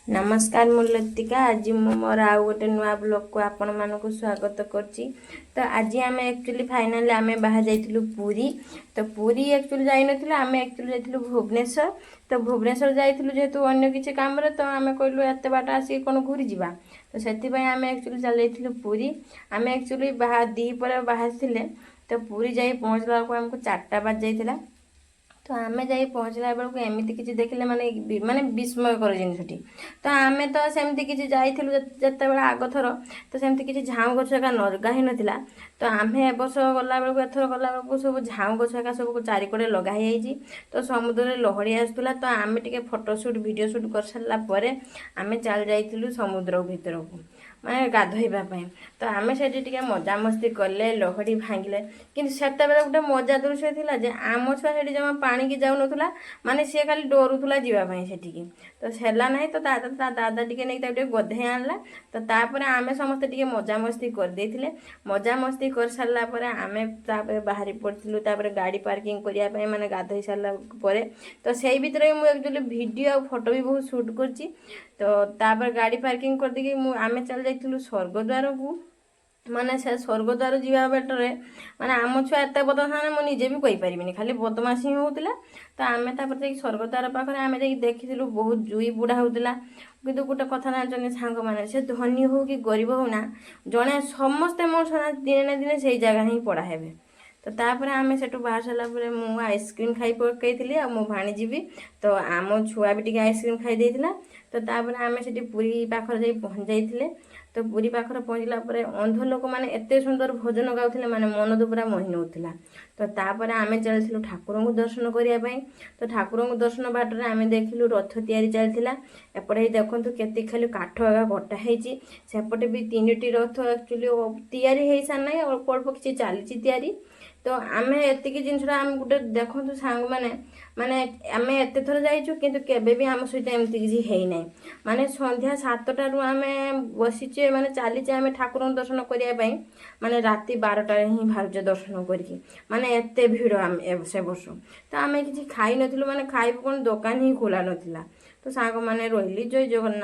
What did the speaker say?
ନମସ୍କାର, ମୁଁ ଲତିକା। ଆଜି ମୁଁ ମୋର ଆଉ ଗୋଟେ ନୂଆ ବ୍ଲଗ୍କୁ ଆପଣମାନଙ୍କୁ ସ୍ୱାଗତ କରୁଛି। ତ ଆଜି ଆମେ ଆକ୍ଚୁଆଲି ଫାଇନାଲି ଆମେ ବାହାରି ଯାଇଥିଲୁ ପୁରୀ। ତ ପୁରୀ ଆକ୍ଚୁଆଲି ଯାଇନଥିଲୁ, ଆମେ ଆକ୍ଚୁଆଲି ଯାଇଥିଲୁ ଭୁବନେଶ୍ୱର। ତ ଭୁବନେଶ୍ୱର ଯାଇଥିଲୁ ଯେହେତୁ ଅନ୍ୟ କିଛି କାମରେ, ତ ଆମେ କହିଲୁ ଏତେ ବାଟ ଆସିକି କ'ଣ ଘୁରିଯିବା? ତ ସେଥିପାଇଁ ଆମେ ଆକ୍ଚୁଆଲି ଚାଲି ଯାଇଥିଲୁ ପୁରୀ। ଆମେ ଆକ୍ଚୁଆଲି ଦ୍ୱିପହରେ ବାହାରିଥିଲେ। ତ ପୁରୀ ଯାଇ ପହଞ୍ଚିଲା ବେଳକୁ ଆମକୁ 4ଟା ବାଜି ଯାଇଥିଲା। ତ ଆମେ ଯାଇ ପହଞ୍ଚିଲା ବେଳକୁ ଏମିତି କିଛି ଦେଖିଲେ, ମାନେ ବିସ୍ମୟକର ଜିନିଷଟି। ତ ଆମେ ତ ସେମିତି କିଛି ଯାଇଥିଲୁ ଯେତେବେଳେ ଆଗଥର, ତ ସେମିତି କିଛି ଝାଉଁ ଗଛ ଏକା ଲଗା ହେଇନଥିଲା। ତ ଆମେ ଏ ବର୍ଷ ଗଲାବେଳକୁ, ଏଥର ଗଲାବେଳକୁ ସବୁ ଝାଉଁ ଗଛ ଏକା ସବୁ ଚାରିକଡ଼େ ଲଗା ହେଇଯାଇଛି। ତ ସମୁଦ୍ରରେ ଲହଡ଼ି ଆସୁଥିଲା। ତ ଆମେ ଟିକେ ଫଟୋ ସୁଟ୍, ଭିଡ଼ିଓ ସୁଟ୍ କରିସାରିଲା ପରେ ଆମେ ଚାଲି ଯାଇଥିଲୁ ସମୁଦ୍ର ଭିତରକୁ, ମାନେ ଗାଧୋଇବା ପାଇଁ। ତ ଆମେ ସେଠି ଟିକେ ମଜାମସ୍ତି କଲେ, ଲହଡ଼ି ଭାଙ୍ଗିଲେ। କିନ୍ତୁ ସେତେବେଳେ ଗୋଟେ ମଜା ଦୃଶ୍ୟ ଥିଲା ଯେ ଆମ ଛୁଆ ସେଠି ଜମା ପାଣିକି ଯାଉନଥିଲା। ମାନେ ସିଏ ଖାଲି ଡରୁଥିଲା ଯିବା ପାଇଁ ସେଠିକି। ତ ହେଲା ନାହିଁ, ତ ତା ଦାଦା ଟିକେ ନେଇକି ତାକୁ ଟିକେ ଗଧେଇ ଆଣିଲା। ତ ତାପରେ ଆମେ ସମସ୍ତେ ଟିକେ ମଜାମସ୍ତି କରିଦେଇଥିଲେ। ମଜାମସ୍ତି କରିସାରିଲା ପରେ ଆମେ ତାପରେ ବାହାରି ପଡ଼ିଥିଲୁ ତାପରେ ଗାଡ଼ି ପାର୍କିଂ କରିବା ପାଇଁ, ମାନେ ଗାଧୋଇ ସାରିଲା ପରେ। ତ ସେଇ ଭିତରେ ମୁଁ ଆକ୍ଚୁଆଲି ଭିଡ଼ିଓ ଆଉ ଫଟୋ ବି ବହୁତ ସୁଟ୍ କରିଛି। ତ ତାପରେ ଗାଡ଼ି ପାର୍କିଂ କରିଦେଇକି ଆମେ ଚାଲି ଯାଇଥିଲୁ ସ୍ୱର୍ଗଦ୍ୱାରକୁ। ମାନେ ସେ ସ୍ୱର୍ଗଦ୍ୱାର ଯିବା ବାଟରେ ମାନେ ଆମ ଛୁଆ ଏତେ ବଦମାସ, ମାନେ ମୁଁ ନିଜେ ବି କହିପାରିବିନି, ଖାଲି ବଦମାସି ହିଁ ହେଉଥିଲା। ତ ଆମେ ତାପରେ ଯାଇକି ସ୍ୱର୍ଗଦ୍ୱାର ପାଖରେ ଆମେ ଯାଇକି ଦେଖିଥିଲୁ, ବହୁତ ଜୁଇ ବୁଡ଼ା ହେଉଥିଲା। କିନ୍ତୁ ଗୋଟେ କଥା ଜାଣିଛନ୍ତି ସାଙ୍ଗମାନେ, ସେ ଧନୀ ହଉ କି ଗରିବ ହଉ ନା ଜଣେ, ସମସ୍ତେ ମଣିଷ ନା, ଦିନେ ନା ଦିନେ ସେଇ ଜାଗା ହିଁ ପଡ଼ା ହେବେ। ତ ତାପରେ ଆମେ ସେଠୁ ବାହାରି ସାରିଲା ପରେ ମୁଁ ଆଇସ୍କ୍ରିମ୍ ଖାଇ ପକାଇଥିଲି ଆଉ ମୋ ଭାଣିଜୀ ବି। ତ ଆମ ଛୁଆ ବି ଟିକେ ଆଇସ୍କ୍ରିମ୍ ଖାଇ ଦେଇଥିଲା। ତ ତାପରେ ଆମେ ସେଠି ପୁରୀ ପାଖରେ ଯାଇ ପହଞ୍ଚି ଯାଇଥିଲେ। ତ ପୁରୀ ପାଖରେ ପହଞ୍ଚିଲା ପରେ ଅନ୍ଧ ଲୋକମାନେ ଏତେ ସୁନ୍ଦର ଭଜନ ଗାଉଥିଲେ, ମାନେ ମନ ତ ପୁରା ମୋହି ନେଉଥିଲା। ତ ତାପରେ ଆମେ ଚାଲିଥିଲୁ ଠାକୁରଙ୍କୁ ଦର୍ଶନ କରିବା ପାଇଁ। ତ ଠାକୁରଙ୍କୁ ଦର୍ଶନ ବାଟରେ ଆମେ ଦେଖିଲୁ ରଥ ତିଆରି ଚାଲିଥିଲା। ଏପଟେ ହେଇ ଦେଖନ୍ତୁ, କେତେ ଖାଲି କାଠ ଏକା କଟା ହେଇଛି। ସେପଟେ ବି ତିନିଟି ରଥ ଆକ୍ଚୁଆଲି ତିଆରି ହେଇସାରି ନାହିଁ, ଅଳ୍ପ ଅଳ୍ପ କିଛି ଚାଲିଛି ତିଆରି। ତ ଆମେ ଏତିକି ଜିନିଷଟା ଆମେ ଗୋଟେ ଦେଖନ୍ତୁ ସାଙ୍ଗମାନେ, ମାନେ ଆମେ ଏତେ ଥର ଯାଇଛୁ, କିନ୍ତୁ କେବେ ବି ଆମ ସହିତ ଏମିତି କିଛି ହେଇନାହିଁ। ମାନେ ସନ୍ଧ୍ୟା 7ଟାରୁ ଆମେ ବସିଛେ, ମାନେ ଚାଲିଛେ ଆମେ ଠାକୁରଙ୍କୁ ଦର୍ଶନ କରିବା ପାଇଁ, ମାନେ ରାତି 12ଟାରେ ହିଁ ବାହାରୁଛେ ଦର୍ଶନ କରିକି। ମାନେ ଏତେ ଭିଡ଼। ଆମେ ସେ ବର୍ଷ ତ ଆମେ କିଛି ଖାଇନଥିଲୁ, ମାନେ ଖାଇବୁ କ'ଣ, ଦୋକାନ ହିଁ ଖୋଲା ନଥିଲା। ତ ସାଙ୍ଗମାନେ, ରହିଲି, ଜୟ ଜଗନ୍ନାଥ।